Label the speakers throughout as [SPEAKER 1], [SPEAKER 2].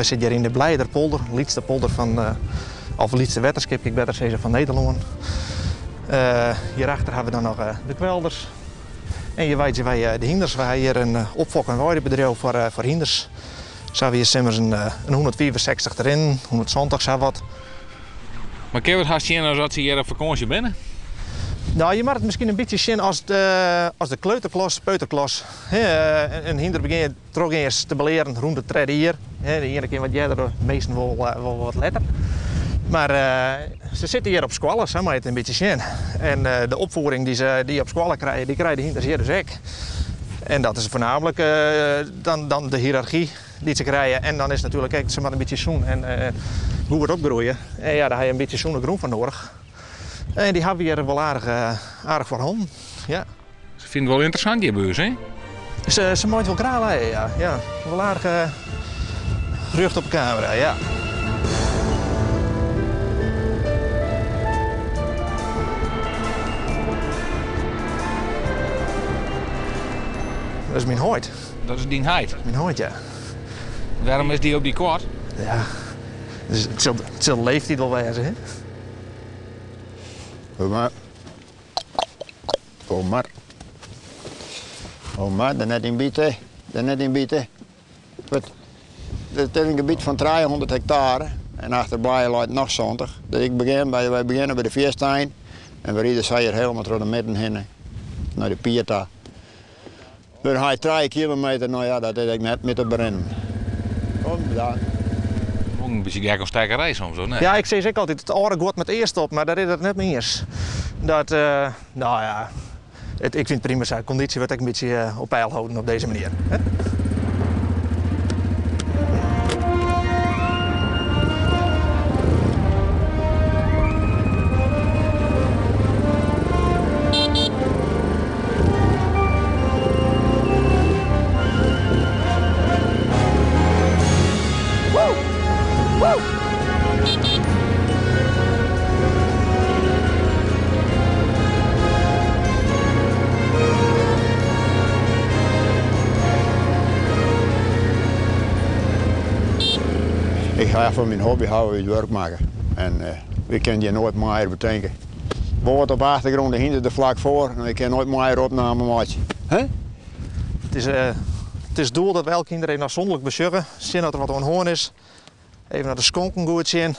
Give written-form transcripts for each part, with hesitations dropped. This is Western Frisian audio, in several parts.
[SPEAKER 1] We sitte hjir yn de Blijderpolder, lytste polder fan, of lytste wetterskip, kin ik better sizze, fan Nederlân. Hjirachter hawwe we dan noch de kwelders. En hjir weidzje wy de hynders. Wy hawwe hjir in opfok- en weidebedriuw foar hynders. Sa hawwe wy simmers in 165 te rinnen, 170 sa wat.
[SPEAKER 2] Mar kinne we it hast sjen as at se hjir op fakânsje binne?
[SPEAKER 1] No, je moatte it miskien in bytsje sjen as de, as de kleuterklas, peuterklas. In hynder begjin je trochgeans te belearen rûn de tredde jier. De iene kear wat earder, de measten wol, wol wat letter. Mar se sitte hjir op skoalle, sa moat je it in bytsje sjen. En de opfieding dy't se dy op skoalle krije, dy krije de hynders hjir dus ek. En dat is foarnaamlik dan, dan de hiërargy dy't se krije. En dan is natuerlik ek, se moatte in bytsje sûn en goed opgroeie. En ja, dêr ha je in bytsje sûne grûn foar noadich. En dy hawwe we hjir wol aardich, aardich foar hannen. Ja.
[SPEAKER 2] Se fine it wol ynteressant hjir by ús, hè?
[SPEAKER 1] Se, se meit wol graach lije, ja. ja. Wol aardich rjocht op de kamera, ja. Dat is myn heit.
[SPEAKER 2] Dat is dyn heit?
[SPEAKER 1] Myn heit, ja.
[SPEAKER 2] Wêrom is dy op dy quad?
[SPEAKER 1] Ja, dus it sil, it sil de leeftiid wol wêze, hè?
[SPEAKER 3] Omar. Omar. Omar, der net yn bite. Der net yn bite. It is in gebiet fan 300 hektare en achter Blije leit noch 70. Dus ik begjin by, wy begjinne by de fierste ein en we ride sa hjir helemaal troch de midden hinne nei de pier ta. Dan ha je 3 kilometer, no ja, dat is ek net mear te berinnen. Kom dan.
[SPEAKER 2] Wol in bytsje gek om stekkerij soms, of net?
[SPEAKER 1] Ja, ik sis ek altyd, it âlde guod moat earst op, mar dêr is it net mei iens. Dat, uh, no ja, it, ik fyn it prima sa. Kondysje wurdt ek in bytsje eh, op peil holden op dizze manier. Hè?
[SPEAKER 3] Ik ha foar myn hobby hawwe wy it wurk makke en wy kinne hjir noait moaier betinke. Boat op de achtergrûn, de hynder der flak foar en ik kin noait moaier opname meitsje. Hè?
[SPEAKER 1] It is, uh, it is doel dat we elk hynder even afzonderlik besjogge, sjen oft der wat oan hân is. Even nei de skonken goed sjen.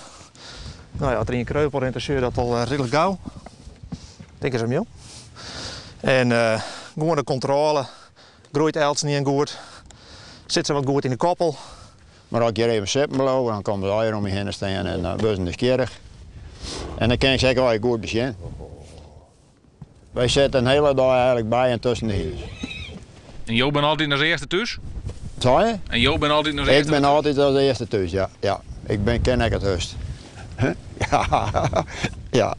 [SPEAKER 1] No ja, as der ien kreupel rint, dan sjogge je dat al eh, reedlik gau. Tink ris om jo. En uh, gewoan de kontrôle. Groeit eltsenien goed? Sit se wat goed yn de koppel?
[SPEAKER 3] Mar as ik hjir even sitten bliuw, dan komme se allegear om my hinne stean en dan wurde se nijsgjirrich. En dan kin ik se ek allegear goed besjen. Wy sitte in hiele dei eigentlik by en tusken de hynders.
[SPEAKER 2] En jo binne altyd as earste thús?
[SPEAKER 3] Sei je?
[SPEAKER 2] En jo binne altyd as earste
[SPEAKER 3] Ik bin altyd as earste thús, ja. ja. Ik bin, ken ek it hurdst. Ja, ja.